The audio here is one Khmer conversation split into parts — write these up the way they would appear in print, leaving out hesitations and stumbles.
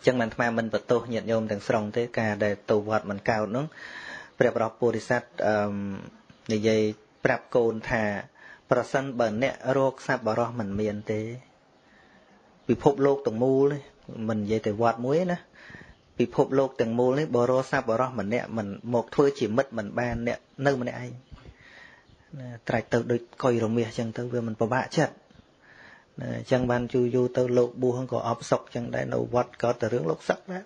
ចឹងមិនអាត្មាមិនបន្ទោសញាតិញោមទាំងស្រុងទេការដែលទៅវត្តមិនកោតនោះព្រះបរោះពុរិស័ទនិយាយប្រាប់កូនថាប្រសិនបើអ្នករកសប្បុរសមិនមានទេពិភពលោកទាំងមូលនេះមិននិយាយតែវត្តមួយណាពិភពលោកទាំងមូលនេះបើរកសប្បុរសម្នាក់មិនមកធ្វើជាមិត្តមិនបានអ្នកនៅម្នាក់ឯងណាត្រាច់ទៅដូចកុយរមាសចឹងទៅវាមិនពិបាកចិត្តណាអញ្ចឹងបានយូរយូរទៅលោកបួសក៏អបសុកចឹងដែរនៅវត្តក៏តែរឿងលោកសឹកដែរ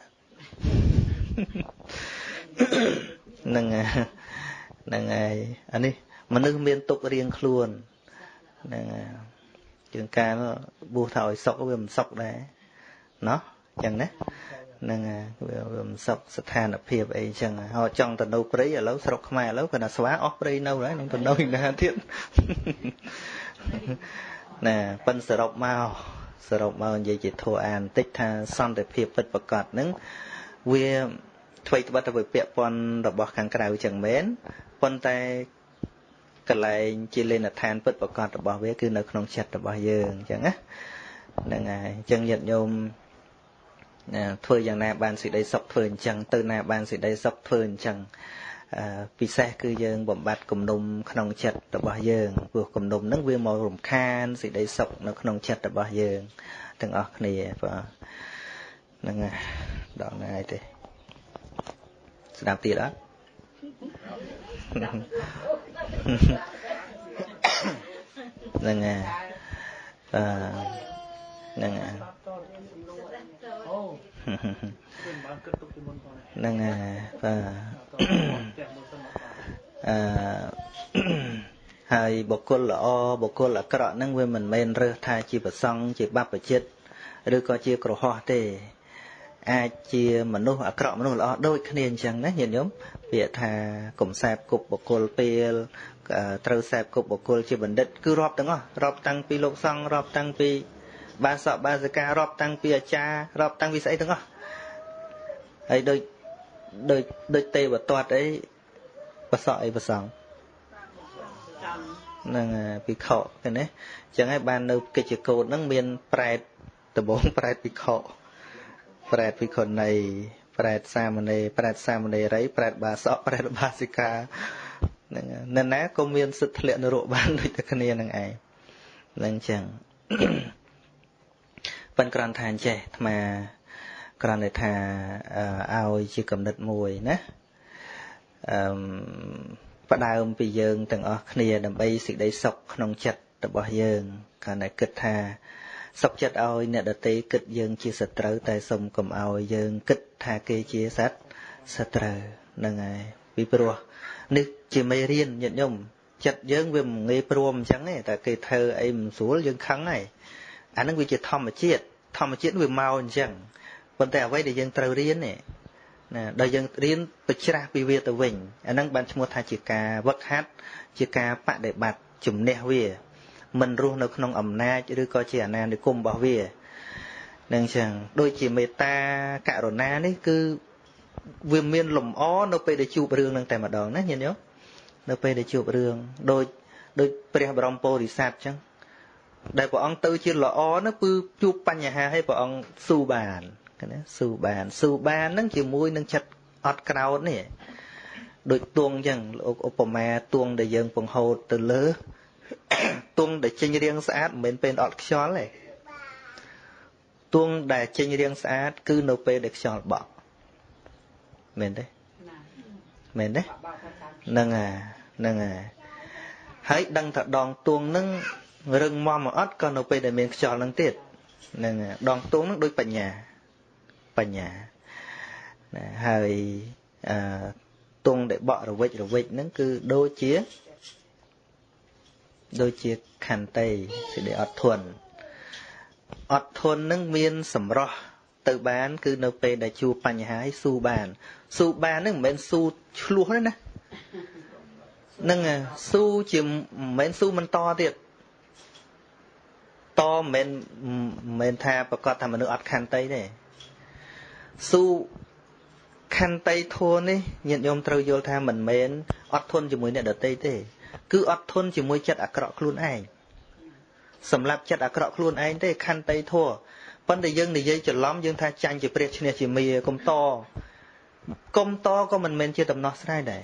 ហ្នឹងហ្នឹងហើយអានេះមនុស្សមានទុករៀងខ្លួនហ្នឹងជាងកាលបួសថាឲ្យសុកវាមិនសុកដែរណោះចឹងណាហ្នឹងវាមិនសុខស្ថានភាពអីចឹងហើយចង់ទៅនៅព្រៃឥឡូវស្រុកខ្មែរឥឡូវគាត់ថាស្វាអស់ព្រៃនៅហើយនឹងទៅនៅណាទៀតណាប៉ិនសរុបមកនិយាយជាធัวអានតិចថាសន្តិភាពពិតប្រាកដហ្នឹងវាថ្មីត្បិតតែវាពាក់ព័ន្ធរបស់ខាងក្រៅចឹងមែនប៉ុន្តែកន្លែងជាលេណដ្ឋានពិតប្រាកដរបស់វាគឺនៅក្នុងចិត្តរបស់យើងអញ្ចឹងណាហ្នឹងហើយអញ្ចឹងញាតិញោមណាធ្វើយ៉ាងណាបានសេចក្តីសុខធ្វើអញ្ចឹងទៅណាបានសេចក្តីសុខធ្វើអញ្ចឹងពិសេសគឺយើងបំបត្តិគំនុំក្នុងចិត្តរបស់យើងព្រោះគំនុំហ្នឹងវាមករំខានសេចក្តីសុខនៅក្នុងចិត្តរបស់យើងទាំងអស់គ្នាបាទហ្នឹងហើយដល់ណាហើយទេស្ដាប់ទៀតអត់ហ្នឹងហើយបាទហ្នឹងហើយហ្នឹងហើយបាទហើយបុគ្គលល្អបុគ្គលអាក្រក់ហ្នឹងវាមិនមែនរើសថាជាប្រសង់ជាបព្វជិតឬក៏ជាក្រហោះទេអាចជាមនុស្សអាក្រក់មនុស្សល្អដូចគ្នាអញ្ចឹងណាញាតិញោមពាក្យថាកុំសែបគប់បុគ្គលពេលត្រូវសែបគប់បុគ្គលជាបណ្ឌិតគឺរាប់ទាំងអស់រាប់តាំងពីលោកសង្ឃរាប់តាំងពីបាសកបាសិការាប់តាំងពីអាចារ្យរាប់តាំងពីស្អីទាំងអស់ហើយដូចដូចដូចទេវទត្តអីបសក់អីប្រសងហ្នឹងភិក្ខុឃើញទេអញ្ចឹងហើយបាននៅកិច្ចកោតហ្នឹងមានប្រែតដំបងប្រែតភិក្ខុប្រែតភិក្ខុនីប្រែតសាមណេរប្រែតសាមណេរីប្រែតបាសកប្រែតបាសិកាហ្នឹងនៅណាក៏មានសិទ្ធិធ្លាក់នរកបានដូចតែគ្នានឹងឯងហ្នឹងអញ្ចឹងប៉ុន្តែគ្រាន់ថាអញ្ចេះអាត្មាគ្រាន់តែថាឲ្យជាកំណត់មួយណាផ្ដើមពីយើងទាំងអស់គ្នាដើម្បីសេចក្តីសុខក្នុងចិត្តរបស់យើងគ្រាន់តែគិតថាសុខចិត្តឲ្យអ្នកដទៃគិតយើងជាសត្រូវតែសូមកុំឲ្យយើងគិតថាគេជាសត្វសត្រូវហ្នឹងហើយពីព្រោះនេះជាមេរៀនញាតិញោមចិត្តយើងវាមិនងាយព្រមអញ្ចឹងទេតែគេធ្វើអីមិនស្រួលយើងខឹងហើយអាហ្នឹងវាជាធម្មជាតិធម្មជាតិវាមកអញ្ចឹងប៉ុន្តែអ្វីដែលយើងត្រូវរៀននេះណាដល់យើងរៀនប្រច្រាស់ពីវាទៅវិញអាហ្នឹងបានឈ្មោះថាជាការវឹកហាត់ជាការបដិបត្តិជំនះវាមិនរស់នៅក្នុងអំណាចឬក៏ជាអាណានិគមរបស់វានឹងចឹងដូចជាមេត្តាករុណានេះគឺវាមានលំអនៅពេលដែលជួបរឿងនឹងតែម្ដងណាញាតិញោមនៅពេលដែលជួបរឿងដូចព្រះបរមពោធិសត្វចឹងដែលព្រះអង្គទៅជាល្អនោះគឺជួបបញ្ហាឲ្យព្រះអង្គស៊ូបានណាស៊ូបានស៊ូបាននឹងជាមួយនឹងចិត្តអត់ក្រោតនេះដូចទួងចឹងលោកឧបមាទួងដែលយើងបង្ហូតទៅលើទួងដែលចេញរាងស្អាតមិនមែនពេលអត់ខ្យល់ទេទួងដែលចេញរាងស្អាតគឺនៅពេលដែលខ្យល់បក់មែនទេមែនទេហ្នឹងហើយហ្នឹងហើយហើយដឹងថាដងទួងហ្នឹងរឹងមាំអត់ក៏នៅពេលដែលមានខ្យល់ហ្នឹងទៀតហ្នឹងដងទួងហ្នឹងដូចបញ្ញាបញ្ញាណាហើយទងដែលបក់រវិចរវិចហ្នឹងគឺដូចជាខន្តីសេចក្តីអត់ធន់អត់ធន់ហ្នឹងមានសម្រស់ទៅបានគឺនៅពេលដែលជួបបញ្ហាឲ្យស៊ូបានស៊ូបានហ្នឹងមិនមែនស៊ូឆ្លោះទេណាហ្នឹងស៊ូជាមិនមែនស៊ូមិនតទៀតតមិនមែនថាប្រកាសថាមនុស្សអត់ខន្តីទេស៊ូខន្តីធัวនេះញាតិញោមត្រូវយល់ថាមិនមែនអត់ធន់ជាមួយអ្នកដទៃទេគឺអត់ធន់ជាមួយចិត្តអាក្រក់ខ្លួនឯងសម្រាប់ចិត្តអាក្រក់ខ្លួនឯងទេខន្តីធัว ប៉ុន្តែយើងនិយាយច្រឡំយើងថាចាញ់ជាព្រះឈ្នះជាមាកុំតកុំតក៏មិនមែនជាដំណោះស្រាយដែរ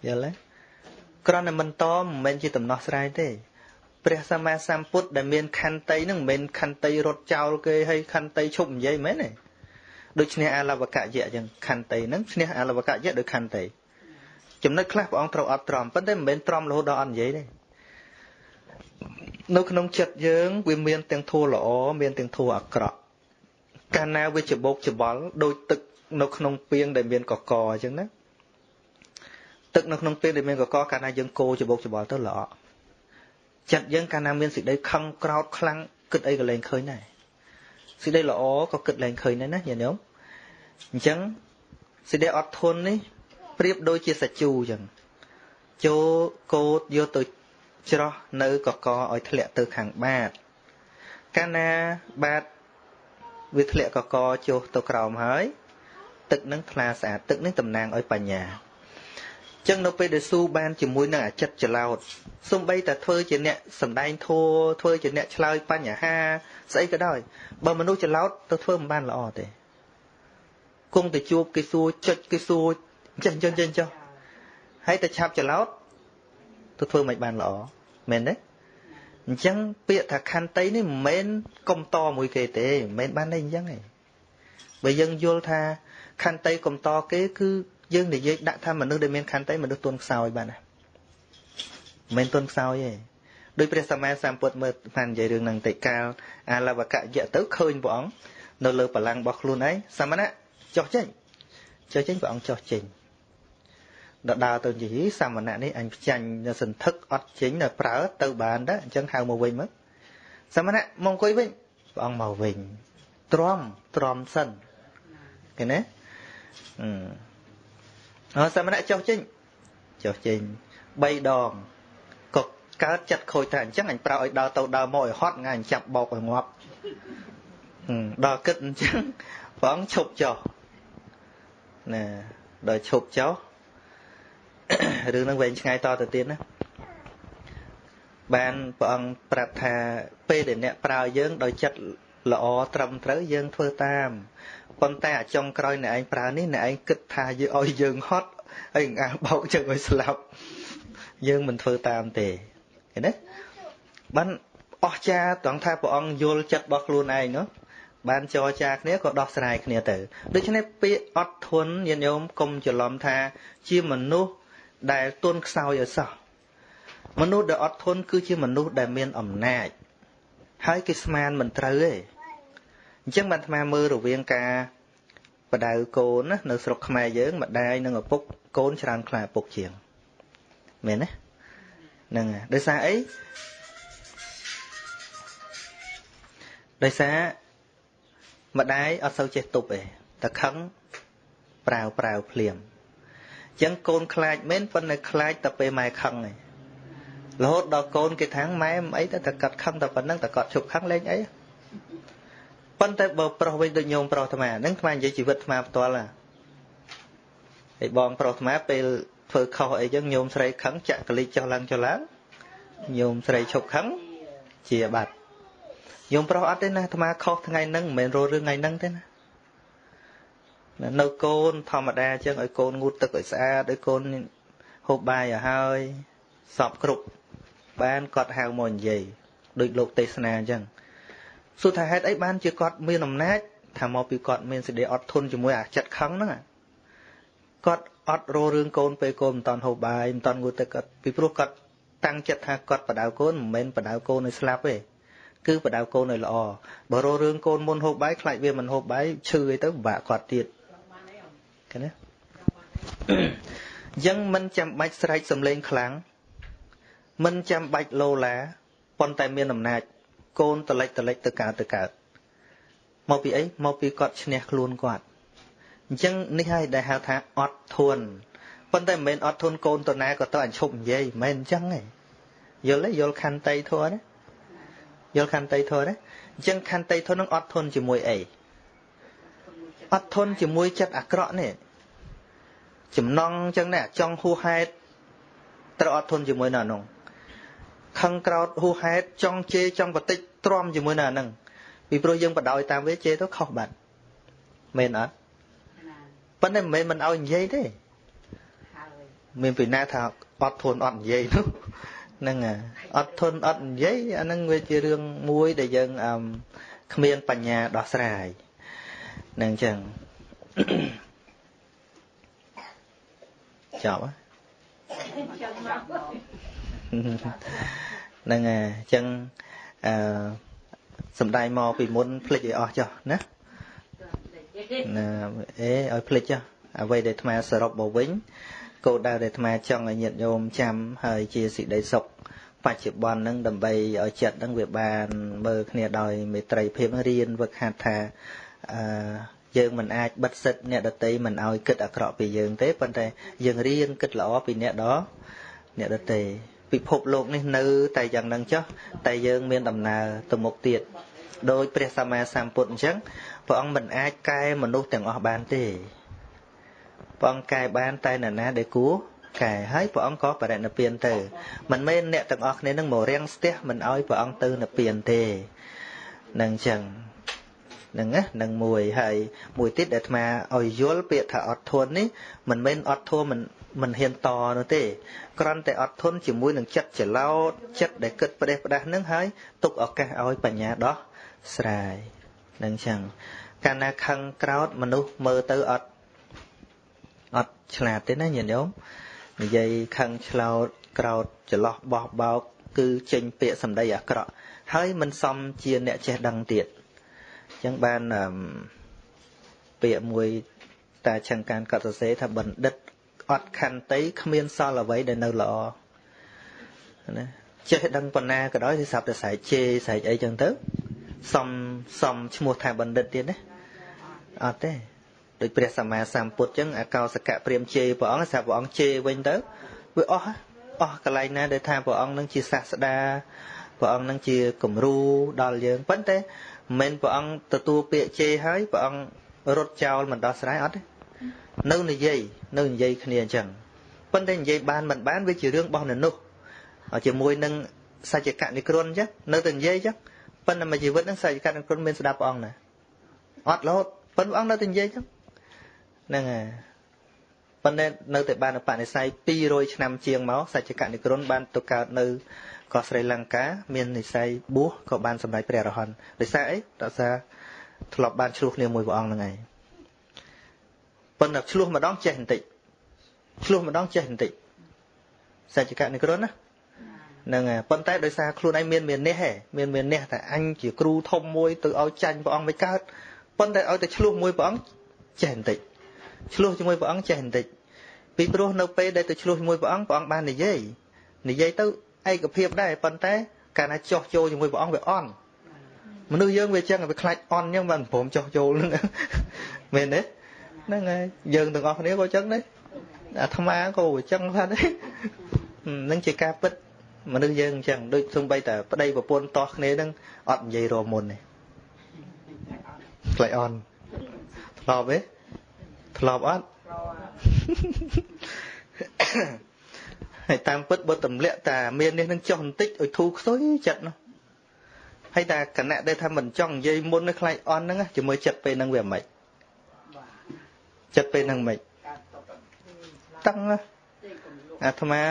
យល់ទេគ្រាន់តែមិនតមិនមែនជាដំណោះស្រាយទេព្រះសម្មាសម្ពុទ្ធដែលមានខន្តីហ្នឹងមិនមែនខន្តីរត់ចោលគេហើយខន្តីឈប់និយាយមែនទេដូចឈ្នះអាលវកយៈអញ្ចឹងខន្តីហ្នឹងឈ្នះអាលវកយៈដោយខន្តីចំណុចខ្លះព្រះអង្គត្រូវអត់ទ្រាំប៉ុន្តែមិនមែនទ្រាំរហូតដល់អត់និយាយទេនៅក្នុងចិត្តយើងវាមានទាំងធម៌ល្អមានទាំងធម៌អាក្រក់កាលណាវាច្បោកច្បល់ដូចទឹកនៅក្នុងពាងដែលមានកកអញ្ចឹងណាទឹកនៅក្នុងពាងដែលមានកកកាលណាយើងកូរច្បោកច្បល់ទៅល្អចិត្តយើងកាលណាមានសេចក្តីខឹងក្រោធខ្លាំងគិតអីក៏លែងឃើញដែរសេចក្តីល្អក៏គិតលែងឃើញដែរណាញាតិញោមអញ្ចឹងសេចក្តីអត់ធន់នេះប្រៀបដូចជាសាជូអញ្ចឹងចូលកូតយកទៅច្រោះនៅកកឲ្យធ្លាក់ទៅខាងបាតកាលណាបាតវាធ្លាក់កកចុះទៅក្រោមហើយទឹកនឹងថ្លាស្អាតទឹកនឹងតំណាងឲ្យបញ្ញាអញ្ចឹងនៅពេលដែលស៊ូបានជាមួយនឹងអាចិត្តច្រឡោតសំបីតែធ្វើជាអ្នកសំដែងធัวធ្វើជាអ្នកឆ្លើយបញ្ហាស្អីក៏ដោយបើមនុស្សច្រឡោតទៅធ្វើមិនបានល្អទេគង់តែជួបគេសួរចុចគេសួរចេះចេះចេះចុះហើយតែឆាប់ច្រឡោតទៅធ្វើមិនបានល្អមែនទេអញ្ចឹងពាក្យថាខន្តីនេះមិនមែនកុំតមួយគេទេមិនមែនបានទេអញ្ចឹងទេបើយើងយល់ថាខន្តីកុំតគេគឺយើងនិយាយដាក់ថាមនុស្សដែលមានខន្តីមនុស្សទន់ខ្សោយបានណាមិនមែនទន់ខ្សោយទេដោយព្រះសម្មាសម្ពុទ្ធមើលបាននិយាយរឿងហ្នឹងតិចកាលអាលវកយៈទៅឃើញព្រះអង្គនៅលើបលាំងរបស់ខ្លួនឯងសមណៈចុះចេញចុះចេញព្រះអង្គចុះចេញដល់ដើរទៅនិយាយសមណៈនេះអញផ្ចាញ់នៅសន្ធឹកអត់ចេញនៅប្រើទៅបានដែរអញ្ចឹងហៅមកវិញមកសមណៈមកអង្គុយវិញព្រះអង្គមកវិញទ្រាំទ្រាំសិនឃើញទេអឺសមណៈចុះចេញចុះចេញ3ដងក៏កើតចិត្តខូចថាអញ្ចឹងអញប្រើឲ្យដើរទៅដើរមកឲ្យហត់ថ្ងៃអញចាប់បោកឲ្យងាប់ដល់គិតអញ្ចឹងព្រះអង្គឈប់ចុះណាដល់ឈប់ចុះរឿងហ្នឹងវែងឆ្ងាយតទៅទៀតណាបានព្រះអង្គប្រាប់ថាពេលដែលអ្នកប្រើយើងដោយចិត្តល្អត្រឹមត្រូវយើងធ្វើតាមប៉ុន្តែអាចុងក្រោយអ្នកឯងប្រើនេះអ្នកឯងគិតថាយើងឲ្យយើងហត់ហើយអាបោកជើងឲ្យស្លាប់យើងមិនធ្វើតាមទេឃើញទេបានអស្ចារ្យត្រង់ថាព្រះអង្គយល់ចិត្តរបស់ខ្លួនឯងនោះបានចរចាគ្នាក៏ដោះស្រាយគ្នាទៅដូច្នេះពាក្យអត់ធន់ញាតិញោមកុំច្រឡំថាជាមនុស្សដែលទន់ខ្សោយឲ្យសោះមនុស្សដែលអត់ធន់គឺជាមនុស្សដែលមានអំណាចហើយគេស្មានមិនត្រូវទេអញ្ចឹងបានអាត្មាមើលរវាងការបដៅកូនណានៅស្រុកខ្មែរយើងម្ដាយនិងឪពុកកូនច្រើនខ្លាចឪពុកជាងមែនទេហ្នឹងហើយដោយសារអីដោយសារម្ដាយអត់សូវចេះទប់ទេតែខឹងប្រាវប្រាវភ្លាមអញ្ចឹងកូនខ្លាចមែនប៉ុន្តែខ្លាចតែពេលម៉ែខឹងឯងរហូតដល់កូនគេថាម៉ែមិនអីតែកាត់ខឹងតែប៉ុណ្្នឹងតែគាត់ឈប់ខឹងលែងអីប៉ុន្តែបើប្រុសវិញដូចញោមប្រុសអាត្មាហ្នឹងអាត្មានិយាយជីវិតអាត្មាផ្ទាល់ណាហើយបងប្រុសអាត្មាពេលធ្វើខុសអីចឹងញោមស្រីខឹងចាក់កលិចចុះឡើងចុះឡើងញោមស្រីឈប់ខឹងជាបាត់ញោមប្រុសអត់ទេណាអាត្មាខុសថ្ងៃហ្នឹងមិនមែនរករឿងថ្ងៃហ្នឹងទេណានៅកូនធម្មតាចឹងឲ្យកូនងូតទឹកឲ្យស្អាតឲ្យកូនហូបបាយឲ្យហើយសពគ្រប់បានគាត់ហៅមកនិយាយដូចលោកទេសនាអញ្ចឹងសួរថាហេតុអីបានជាគាត់មានអំណាចថាមកពីគាត់មានសេចក្តីអត់ធន់ជាមួយអាចិត្តខឹងហ្នឹងគាត់អត់រករឿងកូនពេលកូនមិនតាន់ហូបបាយមិនតាន់ងូតទឹកគាត់ពីព្រោះគាត់តាំងចិត្តថាគាត់បដៅកូនមិនមែនបដៅកូនឲ្យស្លាប់ទេគឺបដៅកូនឲ្យល្អបើរករឿងកូនមុនហូបបាយខ្លាចវាមិនហូបបាយឈឺអីទៅពិបាកគាត់ទៀតឃើញទេអញ្ចឹងមិនចាំបាច់ស្រែកសំឡេងខ្លាំងមិនចាំបាច់ឡូឡាប៉ុន្តែមានអំណាចកូនតលិចតលិចទៅកើតទៅកើតមកពីអីមកពីគាត់ឈ្នះខ្លួនគាត់អញ្ចឹងនេះហើយដែលហៅថាអត់ធន់ប៉ុន្តែមិនមែនអត់ធន់កូនទៅណាក៏ទៅអញឈប់និយាយមិនមែនអញ្ចឹងទេយល់ទេយល់ខន្តីធម៌ណាយល់ខន្តីធម៌ណាអញ្ចឹងខន្តីធម៌នឹងអត់ធន់ជាមួយអីអត់ធន់ជាមួយចិត្តអាក្រក់នេះចំណងអញ្ចឹងណាចង់ហួសហេតុត្រូវអត់ធន់ជាមួយនៅនោះខឹងក្រោតហួសហេតុចង់ជេរចង់បតិចទ្រាំជាមួយនៅអាហ្នឹង ពីព្រោះយើងបដោយតាមវាជេរទៅខុសបាត់មែនអត់ប៉ុន្តែមិនមែនមិនឲ្យនិយាយទេមានពីណាថាអត់ធន់អត់និយាយនោះហ្នឹងអត់ធន់អត់និយាយអាហ្នឹងវាជារឿងមួយដែលយើងគ្មានបញ្ញាដោះស្រាយហ្នឹងអញ្ចឹងចប់ហ្នឹងហើយអញ្ចឹងអឺសំដែងមកពីមុនភ្លេចឲ្យអស់ចុះណាណាអេឲ្យភ្លេចចុះអ្វីដែលអាត្មាសរុបមកវិញគោលដៅដែលអាត្មាចង់ឲ្យញាតិញោមចាំហើយជាសេចក្តីសុខបច្ចុប្បន្នហ្នឹងដើម្បីឲ្យចិត្តហ្នឹងវាបានមើលគ្នាដោយមេត្រីភាពរៀនវឹកហាត់ថាអឺយើងមិនអាចបិទសិទ្ធអ្នកដតីមិនឲ្យគិតអាក្រក់ពីយើងទេប៉ុន្តែយើងរៀនគិតល្អពីអ្នកដតីពិភពលោកនេះនៅតែយ៉ាងហ្នឹងចុះតែយើងមានដំណើរទៅមុខទៀតដោយព្រះសម្មាសម្ពុទ្ធអញ្ចឹងព្រះអង្គមិនអាចកែមនុស្សទាំងអស់បានទេព្រះអង្គកែបានតែនរណាដែលគួរកែហើយព្រះអង្គក៏បរិនិព្វានទៅមិនមែនអ្នកទាំងអស់គ្នានឹងមករាំងស្ទះមិនឲ្យព្រះអង្គទៅនិព្វានទេនឹងអញ្ចឹងហ្នឹងណានឹងមួយហើយមួយទៀតដែលអាត្មាឲ្យយល់ពាក្យថាអត់ធន់នេះមិនមែនអត់ធន់មិនហ៊ានតនោះទេគ្រាន់តែអត់ធន់ជាមួយនឹងចិត្តច្រឡោតចិត្តដែលគិតផ្ដេសផ្ដាស់ហ្នឹងហើយទុកឱកាសឲ្យបញ្ញាដោះស្រាយនឹងអញ្ចឹងកាលណាខឹងក្រោតមនុស្សមើលទៅអត់ឆ្លាតទេណាញាតិញោមនិយាយខឹងឆ្លោតក្រោតចន្លោះបោះបោកគឺចេញពាក្យសម្ដីអាក្រក់ហើយមិនសមជាអ្នកចេះដឹងទៀតអញ្ចឹងបានពាក្យមួយតាឆង្កានកត់សរសេរថាបណ្ឌិតអត់ខន្តីគ្មានសល់អ្វីដែលនៅល្អណាចេះដឹងប៉ុណ្ណាក៏ដោយស្រាប់តែស្រែកជេរស្រែកអីចឹងទៅសមឈ្មោះថាបណ្ឌិតទៀតណាអត់ទេដូចព្រះសម្មាសម្ពុទ្ធចឹងអកោសកៈព្រាមជេរព្រះអង្គស្រាប់ព្រះអង្គជេរវិញទៅវាអស់កន្លែងណាដែលថាព្រះអង្គនឹងជាសាស្តាព្រះអង្គនឹងជាគំរូដល់យើងប៉ុន្តែមិនមែនព្រះអង្គទទួលពាក្យជេរហើយព្រះអង្គរត់ចោលមិនដោះស្រាយអត់ទេនៅនិយាយគ្នាអញ្ចឹងប៉ុន្តែនិយាយបានមិនបានវាជារឿងរបស់មនុស្សជាមួយនឹងសច្ចកនិគ្រនអញ្ចឹងនៅតែនិយាយអញ្ចឹងប៉ុន្តែមួយជីវិតហ្នឹងសច្ចកនិគ្រនមានស្ដាប់ព្រះអង្គណាអត់រហូតប៉ុន្តែព្រះអង្គនៅតែនិយាយអញ្ចឹងហ្នឹងហើយប៉ុន្តែនៅតែបានបនិស័យ200ឆ្នាំជាងមកសច្ចកនិគ្រនបានទៅកើតនៅកោះស្រីលង្កាមាននិស័យបួសក៏បានសម្រេចព្រះអរហន្តដោយសារអីដោយសារធ្លាប់បានឆ្លោះគ្នាមួយព្រះអង្គហ្នឹងឯងប៉ុន្តែឆ្លោះម្ដងចេះបន្តិចឆ្លោះម្ដងចេះបន្តិចសច្ចកនិគ្រនណាហ្នឹងហើយប៉ុន្តែដោយសារខ្លួនឯងមាននេះហេមាននេះតែអញជាគ្រូធំមួយទៅឲ្យចាញ់ព្រះអង្គមិនកើតប៉ុន្តែឲ្យតែឆ្លោះមួយព្រះអង្គចេះបន្តិចឆ្លោះជាមួយព្រះអង្គចេះបន្តិចពីព្រោះនៅពេលដែលទៅឆ្លោះជាមួយព្រះអង្គព្រះអង្គបាននិយាយទៅឯកភាពដែរប៉ុន្តែកាលណាចោះចូលជាមួយព្រះអង្គវាអន់មនុស្សយើងវាចឹងវាខ្លាចអន់ចឹងបានព្រមចោះចូលហ្នឹងមែនទេហ្នឹងហើយយើងទាំងអស់គ្នាក៏ចឹងដែរអាត្មាក៏វាចឹងដែរហ្នឹងជាការពិតមនុស្សយើងអញ្ចឹងដូចសំបីតែប្តីប្រពន្ធតោះគ្នាហ្នឹងអត់និយាយរមុនទេខ្លាចអន់ធ្លាប់ទេធ្លាប់អត់ហើយតាមពិតបើទម្លាក់តាមាននេះនឹងចុះបន្តិចឲ្យធូរខ្សោយចិត្តនោះហើយតាគណៈដែលថាមិនចង់និយាយមុននេះខ្លាចអន់ហ្នឹងជាមួយចិត្តពេលហ្នឹងវាមិនចិត្តពេលហ្នឹងមិនតឹងអាត្មា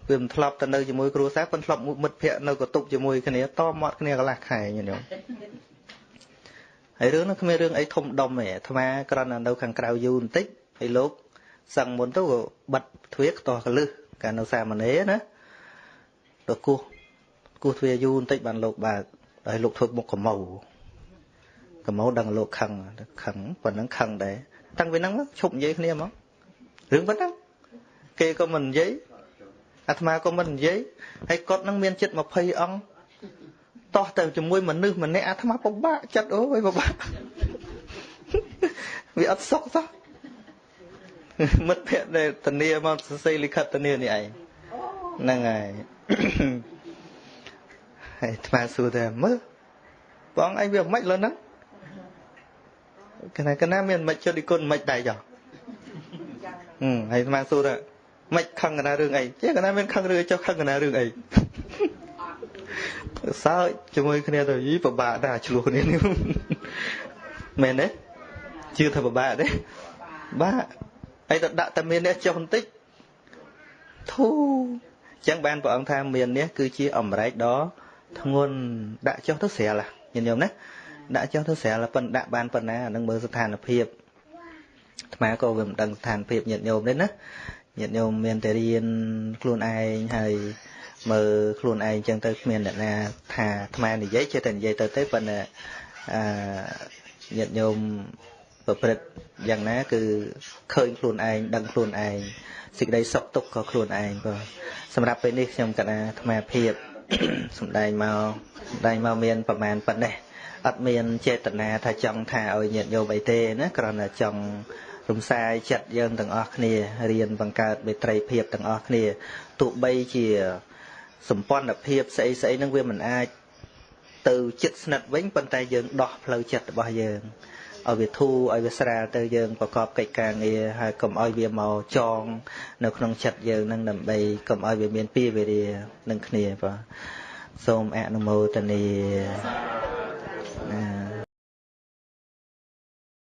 វាមិនធ្លាប់ទៅនៅជាមួយគ្រួសារប៉ុន្តែធ្លាប់មិត្តភ័ក្តិនៅកតុបជាមួយគ្នាតមាត់គ្នាកន្លះខែញោមហើយរឿងនោះគ្មានរឿងអីធំដុំទេអាត្មាគ្រាន់តែនៅខាងក្រៅយូរបន្តិចហើយលោកសឹងមុនទៅក៏បិទទ្វារខ្ទាស់កលឹះកាលនៅសាមណេរណាទៅគោះទ្វារយូរបន្តិចបានលោកបើកហើយលោកធ្វើមុខកម្មៅដឹងលោកខឹងប៉ុណ្ណឹងខឹងដែរតាំងពីហ្នឹងឈប់និយាយគ្នាហ្មងរឿងប៉ុណ្ណឹងគេក៏មិននិយាយអាត្មាក៏មិននិយាយហើយគាត់នឹងមានចិត្ត20អង្គតោះតែជាមួយមនុស្សម្នាក់អាត្មាពិបាកចិត្តអូយពិបាកវាអត់សុខសោះមិត្តភក្តិដែលធានាមកសរសេរលិខិតធានានេះឯងហ្នឹងហើយហើយអាត្មាសួរថាមើលបងឯងវាមិនលើហ្នឹងកណាមានមិនចិត្តគុណមិនដែរចុះហើយអាត្មាសួរថាមិនខឹងកណារឿងអីចេះកណាមានខឹងរឿងអីចុះខឹងកណារឿងអី សើចជាមួយគ្នាទៅយីពិបាកដែរឆ្លោះគ្នានេះមែនទេជឿថាពិបាកទេបាទហើយទៅដាក់តែមាននេះចុះបន្តិចធូអញ្ចឹងបានព្រះអង្គថាមាននេះគឺជាអម្រែកដ៏ធ្ងន់ដាក់ចុះទៅស្រាលញាតិញោមណាដាក់ចុះទៅស្រាលប៉ុន្តែដាក់បានប៉ុណ្ណាអានឹងមើលស្ថានភាពអាត្មាក៏វាមិនដឹងស្ថានភាពញាតិញោមទេណាញាតិញោមមានតែរៀនខ្លួនឯងហើយមើលខ្លួនឯងអញ្ចឹងទៅគ្មានអ្នកណាថាអាត្មានិយាយចេះតែនិយាយទៅទេប៉ុន្តែអឺញាតិញោមប្រព្រឹត្តយ៉ាងណាគឺឃើញខ្លួនឯងដឹងខ្លួនឯងសេចក្តីសុខទុក្ខក៏ខ្លួនឯងបាទសម្រាប់ពេលនេះខ្ញុំកណាអាត្មាភាពសម្ដែងមកមានប្រមាណប៉ុណ្ណេះអត់មានចេតនាថាចង់ថាឲ្យញាតិញោមអីទេណាគ្រាន់តែចង់រំសាយចិត្តយើងទាំងអស់គ្នារៀនបង្កើតមេត្រីភាពទាំងអស់គ្នាទោះបីជាសម្ព័ន្ធភាពស្អីស្អីហ្នឹងវាមិនអាចទៅចិត្តស្និទ្ធវិញប៉ុន្តែយើងដោះផ្លូវចិត្តរបស់យើងឲ្យវាធូរឲ្យវាស្រាលទៅយើងប្រកបកិច្ចការងារហើយកុំឲ្យវាមកចងនៅក្នុងចិត្តយើងនឹងដើម្បីកុំឲ្យវាមានពីវេរានឹងគ្នាបាទសូមអនុមោទនាណា